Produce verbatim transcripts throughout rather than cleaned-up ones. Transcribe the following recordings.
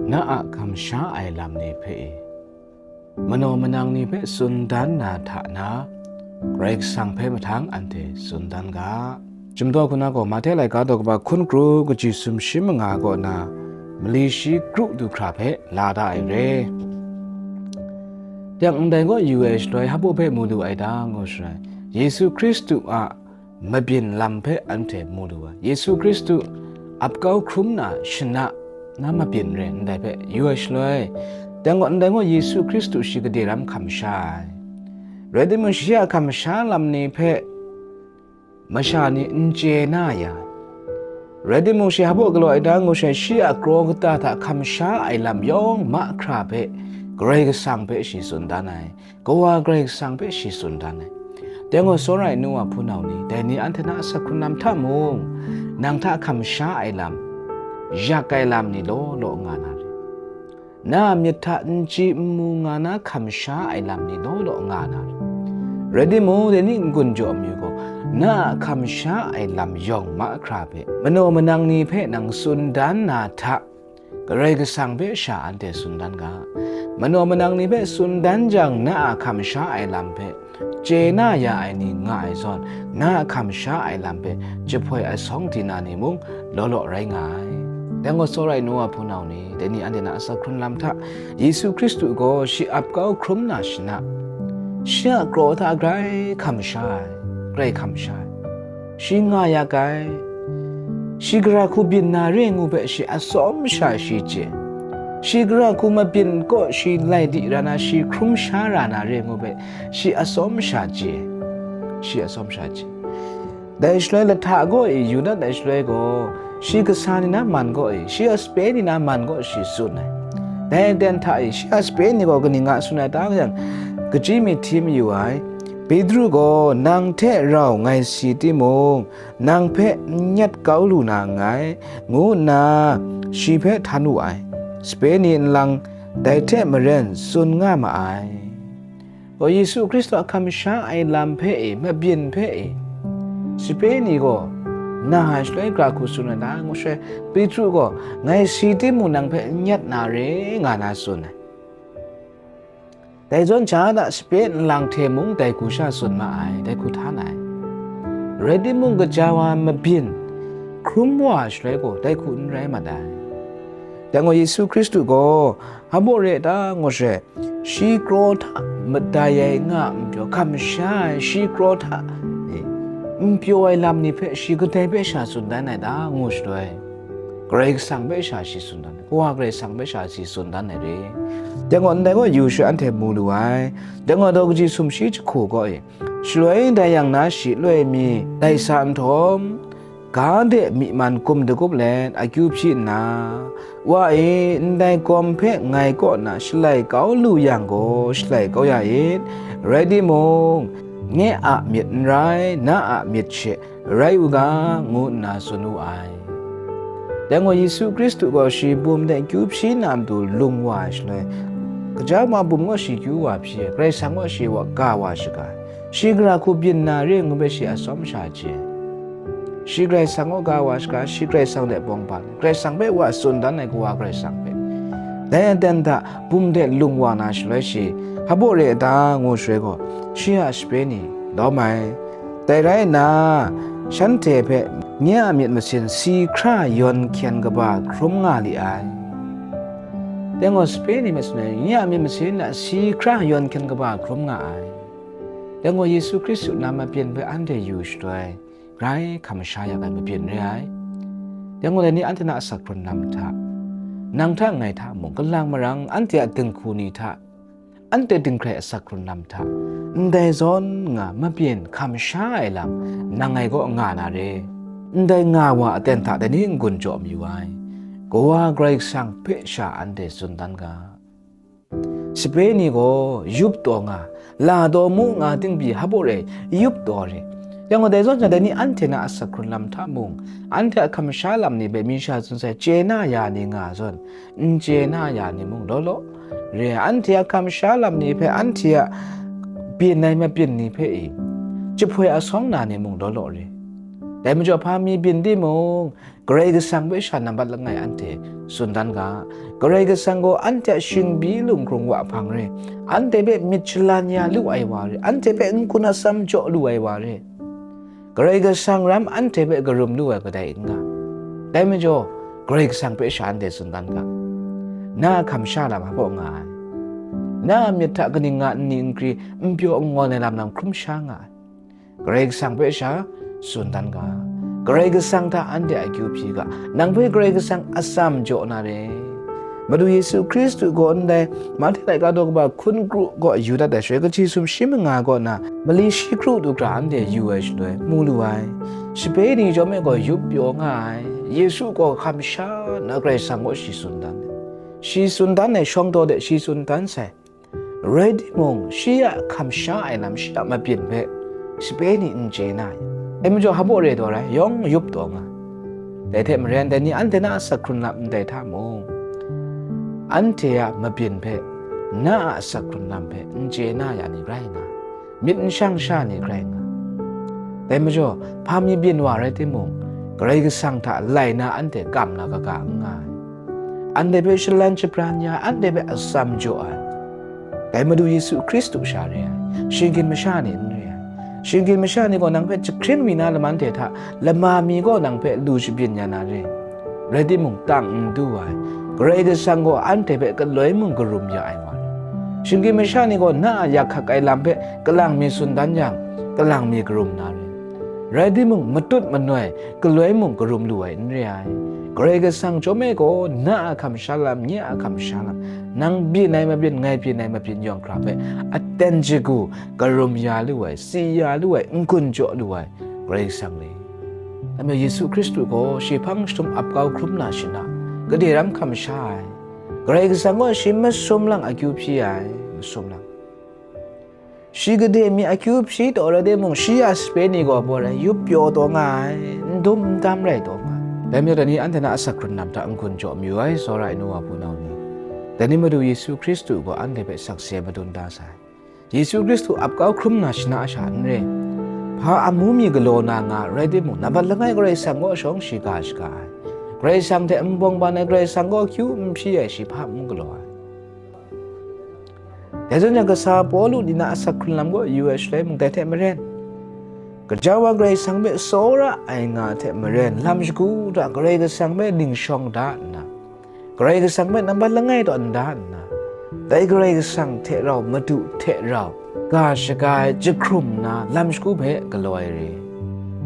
Na a kamsha ai lam ni hpe e, manaw manang ni hpe tsun dan na hta na, Karai Kasang hpe mahtang anhte tsun dan ga. Chyum daw hku na gaw, Mahte laika daw kaba hkun kru kaji sumshi manga kaw na, mali shi kru du hkra hpe la da ai re. Yang ndai gaw yu ai shaloi, hpa hpe mu lu ai ta, ngu shaloi, Yesu Hkristu a mabyin lam hpe anhte mu lu ai. Yesu Hkristu ap kau hkrum na shana na mabyin re ndai hpe yu ai shaloi, dang gaw ndai gaw Yesu Hkristu shi gade ram hkam sha ai. Rai timung, shi a hkam sha lam ni hpe masha ni n chye na ya ai. Rai timung, shi hpa galaw ai ta ngu she, shi a kraw kata hta hkam sha ai lam yawng mahkra hpe Karai Kasang hpe shi tsun dan ai. Kawa Karai Kasang hpe shi tsun dan ai. Dai gaw, tsawra ai nu wa hpunau ni, dai ni anhte na asak hkrun lam hta mung, nang hta hkam sha ai lam, yak ai lam ni law law nga na re. Na a myit hta n chye n mu nga na hkam sha ai lam ni law law nga na re. Rai timung, dai ni n-gun jaw mi gaw, na a hkam sha ai lam yawng mahkra hpe, manaw manang ni hpe nang tsun dan na hta, Karai Kasang hpe sha anhte tsun dan ga. Manaw manang ni hpe tsun dan jang, na a hkam sha ai lam hpe chye na ya ai ni nga ai zawn, na a hkam sha ai lam hpe jahpoi asawng di na ni mung law law rai nga ai. Dai gaw, tsawra ai nu wa hpunau ni, dai ni anhte na asak hkrun lam hta, Yesu Hkristu gaw shi ap kau hkrum na shana, shi a kraw hta grai hkam sha ai, grai hkam sha ai. Shi nga yak ai, shi gara hku byin na re ngu hpe shi atsawm sha shi chye, shi gara hku mabyin kaw shi lai di ra na, shi hkrum sha ra na re ngu hpe shi atsawm sha chye, shi atsawm sha chye. Dai shaloi lahta kaw e yu dat ai shaloi gaw, shi kasa ni na man kaw e, shi a sape ni na man kaw shi tsun ai. Dai aten hta e shi a sape ni gaw kaning a tsun ai ta yang, kachyi myit hti mayu ai. Petru gaw, "Nang hte rau ngai si timung, nang hpe n nyet kau lu na nngai," ngu nna shi hpe htan wu ai. Sape ni nlang dai hte maren tsun nga ma ai. Gaw, Yesu Hkristu a hkam sha ai lam hpe e, mabyin hpe e, sape ni gaw, na ai shaloi gara hku tsun ai ta ngu she, Petru gaw, "Ngai si timung, nang hpe n nyet na re," nga na tsun ai. Dai zawn, ja da, sape nlang hte mung dai hku sha tsun ma ai, dai hku htan ai. Rai timung, gaja wa mabyin hkrum wa ai shaloi gaw, dai hku n rai mat ai. Dai gaw, Yesu Hkristu gaw, hpa re ai ta ngu she, shi kraw hta madai ai nga a majaw, hkam sha ai shi kraw hta, e, n pyaw ai lam ni hpe shi kadai hpe sha tsun dan ai ta ngu shaloi, Karai Kasang hpe sha shi tsun dan ai, Kawa Karai Kasang hpe sha shi tsun dan ai re. Dai gaw, ndai gaw yu sha anhte mu lu ai. Dai gaw, daw kaji sumshi jahku gaw e, shaloi dai yang na shi loi mi dai sa nhtawm, ga de myi man kum dagup let akyu hpyi nna, "Wa e, ndai gawm hpe ngai kaw na shalai kau lu yang gaw, shalai kau ya it, rai timung, nye a myit n rai, na a myit she rai u ga," ngu nna tsun wu ai. Dai gaw, Yesu Hkristu gaw shi bum de akyu hpyi na matu lung wa ai shaloi, gaja ma bum gaw shi kyu wa hpyi ai, Karai Kasang gaw shi wa ga wa shaga ai. Shi gara hku byin na re ngu hpe shi atsawm sha chye ai. Shi Karai Kasang gaw ga wa shaga, shi Karai Kasang de bawng ba, Karai Kasang hpe wa tsun dan ai Kawa Karai Kasang hpe. Dai aten hta bum de lung wa na shaloi shi, hpa re ai ta ngu shaloi gaw, shi a sape ni lawm ai. Dai rai nna, shanhte hpe nye a myit masin si hkra yawn hkyen kaba hkrum nga li ai. Dai gaw, sape ni hpe tsun ai, nye a myit masin na si hkra yawn hkyen kaba hkrum nga ai. Dai gaw, Yesu Hkristu na mabyin hpe anhte yu shaloi, grai hkam sha yak ai mabyin re ai. Dai gaw, dai ni anhte na asak hkrun lam hta, nang hta ngai hta mung, kalang marang anhte a dinghku ni hta, anhte dinghkrai asak hkrun lam hta, ndai zawn nga mabyin hkam sha ai lam, nang ngai kaw nga na re. Ndai nga wa aten hta dai ni n-gun jaw mayu ai. Kawa Karai Kasang hpe sha anhte tsun dan ga. Sape ni gaw yup taw nga, la taw mu nga ting pyi hpa re, yup taw re. Yang gaw, dai zawn sha, dai ni anhte na asak hkrun lam hta mung, anhte a hkam sha lam ni hpe mi sha tsun sai chye na ya ni nga zawn, n chye na ya ni mung law law re ai. Anhte a hkam sha lam ni hpe anhte a byin ai mabyin ni hpe e, jahpoi asawng na ni mung law law re. Dai majaw hpa mi byin timung, Karai Kasang hpe sha nambat langai anhte tsun dan ga, Karai Kasang gaw anhte a shingbyi lunghkrung wa hpang re, anhte hpe myit shalan ya lu ai wa re, anhte hpe n-gun atsam jaw lu ai wa re. Karai Kasang ram anhte hpe karum lu ai kadai n nga. Dai majaw, Karai Kasang hpe sha anhte tsun dan ga, na a hkam sha lam hpa nga ai. Na a myit hta kaning nga nni nkri, n pyaw n ngawn ai lam lam hkrum sha nga ai. Karai Kasang hpe sha tsun dan ga, Karai Kasang hta anhte akyu hpyi ga, nang hpe Karai Kasang atsam jaw na re. Madu Yesu Hkristu gaw ndai Mahte laika daw kaba hkun kru gaw yu dat ai shaloi, kaji sumshi manga kaw na mali shi kru du hkra anhte yu ai shaloi, mu lu ai. Sape ni chyawm e gaw yup pyaw nga ai. Yesu gaw hkam sha nna Karai Kasang kaw shi tsun dan ai. Shi tsun dan ai shawng taw de shi tsun dan sai. Rai timung, shi a hkam sha ai lam, shi a mabyin hpe sape ni n chye na ai. Dai majaw, hpabaw re taw rai, yawng yup taw nga. Dai hte maren, dai ni anhte na a asak hkrun lam ndai hta mung, anhte a mabyin hpe, na a asak hkrun lam hpe n chye na ya ni rai nga, myit n shang sha ni rai nga. Dai majaw, hpa mi byin wa rai timung, Karai Kasang hta lai na anhte kam na kaga n nga ai. Anhte hpe shalan shabran ya, anhte hpe atsam jaw ai. Dai Madu Yesu Hkristu sha re ai, shinggyim masha ni n re ai. Shinggyim masha ni gaw nang hpe jahkring mi na laman hte hta, lama mi gaw nang hpe lu shabyin ya na re. Rai timung, tang n du ai, Karai Kasang gaw anhte hpe galoi mung karum ya ai wa re. Shinggyim masha ni gaw na a yak hkak ai lam hpe kalang mi tsun dan yang, kalang mi karum na re. Rai timung, matut manoi, galoi mung karum lu ai n re ai. Karai Kasang chyawm e gaw, na a hkam sha lam, nye a hkam sha lam, nang byin ai mabyin, ngai byin ai mabyin yawng hkra hpe aten shagu karum ya lu ai, si ya lu ai, n-gun jaw lu ai, Karai Kasang re. Dai majaw Yesu Hkristu gaw shi hpang jahtum ap kau hkrum na shana, gade ram hkam sha ai. Karai Kasang gaw shi masum lang akyu hpyi ai, masum lang. Shi gade mi akyu hpyi taw rai timung, shi a sape ni gaw baw rai, yup pyaw taw nga ai, n dum n dam rai taw nga ai. Dai majaw, dai ni anhte na asak hkrun lam hta n-gun jaw mayu ai, tsawra ai nu wa hpunau ni. Dai ni Madu Yesu Hkristu gaw anhte hpe sakse madun da sai. Yesu Hkristu ap kau hkrum na shana sha n re. Hpa amu mi galaw na nga rai timung, nambat langai Karai Kasang kaw shawng shi ga shaga ai. Karai Kasang hte nbawng ban ai Karai Kasang gaw akyu n hpyi ai, shi hpa amu galaw ai. Dai zawn yang, kasa Pawlu ni na asak hkrun lam kaw yu ai shaloi mung, dai hte maren, gaja wa Karai Kasang hpe tsawra ai nga hte maren, lam shagu hta Karai Kasang hpe ning shawng da nna, Karai Kasang hpe nambat langai taw n da nna, dai Karai Kasang hte rau, Madu hte rau, ga shaga ai jahkrum nna, lam shagu hpe galaw ai re.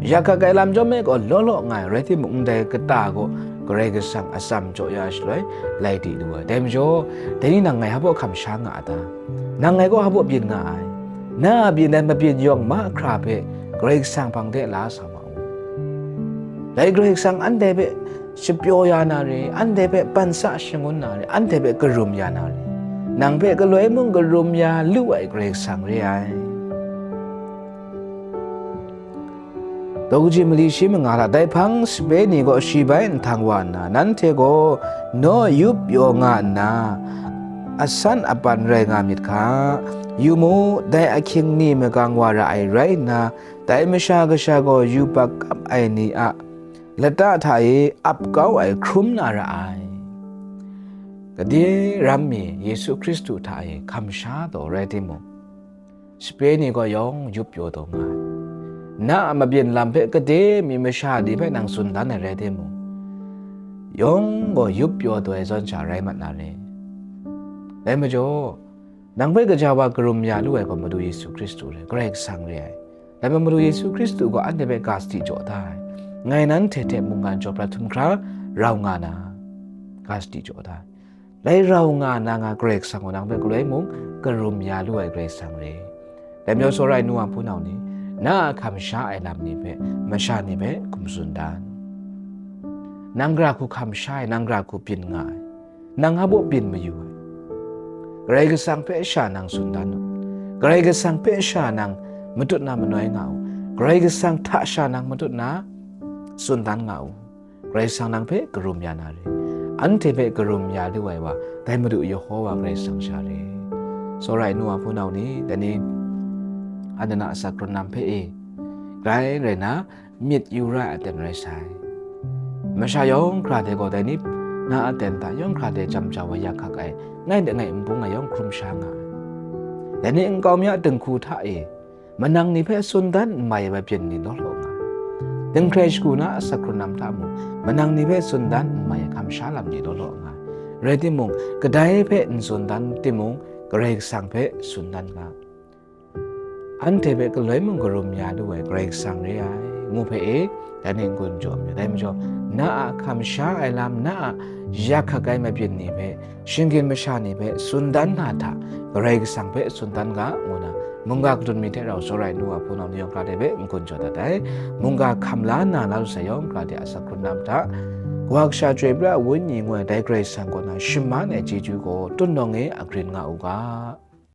Yak hkak ai lam chyawm e gaw law law nga ai, rai timung, ndai kata gaw Karai Kasang atsam jaw ya shaloi, lai di lu ai. Dai majaw, dai ni nang ngai hpa baw hkam sha nga a ta? Nang ngai gaw hpa baw byin nga ai. Na a byin ai mabyin yawng mahkra hpe Karai Kasang hpang de la sa ma u. Dai Karai Kasang anhte hpe shapyaw ya na re, anhte hpe ban sa shangun na re, anhte hpe karum ya na re, nang hpe galoi mung karum ya lu ai Karai Kasang re ai. Daw kaji mali shi manga hta dai hpang sape ni gaw shi bai nhtang wa nna, nanhte gaw naw yup pyaw nga nna, asan apan rai nga myit hka. Yu mu, dai ahkying ni magang wa ra ai rai nna, dai Masha Kasha gaw yubak kap ai ni a lata hta e ap kau ai hkrum na ra ai. Gade ram mi Yesu Hkristu hta e hkam sha taw rai timung, sape ni gaw yawng yup pyaw taw nga ai. Na a mabyin lam hpe gade mi masha ni hpe nang tsun dan ai rai timung, yawng gaw yup pyaw taw ai zawn sha rai mat na re. Dai majaw, nang hpe gaja wa karum ya lu ai gaw Madu Yesu Hkristu re, Karai Kasang re ai. Dai majaw Madu Yesu Hkristu gaw anhte hpe ga sadi jaw da ai. Ngai nanhte hte mungkan jaw prat htum hkra rau nga na, ga sadi jaw da ai. Dai rau nga na nga Karai Kasang gaw nang hpe galoi mung karum ya lu ai Karai Kasang re. Dai majaw tsawra ai nu wa hpunau ni, na a hkam sha ai lam ni hpe, masha ni hpe hkum tsun dan. Nang gara hku hkam sha ai, nang gara hku byin nga ai, nang hpa baw byin mayu ai. Karai Kasang hpe sha nang tsun dan u. Karai Kasang hpe sha nang matut na manoi nga u. Karai Kasang hta sha nang matut na tsun dan nga u. Karai Kasang nang hpe karum ya na re. Anhte hpe karum ya lu ai wa, dai Madu Yehowa Karai Kasang sha re. Tsawra ai nu wa hpunau ni, dai ni, anhte na asak hkrun lam hpe e, grai rai na, myit yu ra ai aten rai sai. Masha yawng hkra de gaw dai ni na aten hta yawng hkra de jam jau ai yak hkak ai, ngai de ngai nbung ai yawng hkrum sha nga ai. Dai ni nkau mi a dinghku hta e, manang ni hpe tsun dan n mai ai mabyin ni law law nga ai. Dinghkrai shagu na asak hkrun lam hta mung, manang ni hpe tsun dan n mai ai hkam sha lam ni law law nga ai. Rai timung, kadai hpe n tsun dan timung, Karai Kasang hpe tsun dan nga. Anhte hpe galoi mung karum ya lu ai Karai Kasang re ai, ngu hpe e, dai ni n-gun jaw myit. Dai majaw, na a hkam sha ai lam, na a yak hkak ai mabyin ni hpe, shinggyim masha ni hpe tsun dan na hta, Karai Kasang hpe tsun dan ga, ngu na, mungga kadun mi hte rau tsawra ai nu wa hpunau ni yawng hkra de hpe n-gun jaw dat ai. Mungga hkam la nna la lu sai yawng hkra de asak hkrun lam hta, Kawa Kasha Chyoi Pra a Wenyi ngu ai dai Karai Kasang kaw na shaman ai chyeju gaw tun nawng e agrin nga u ga.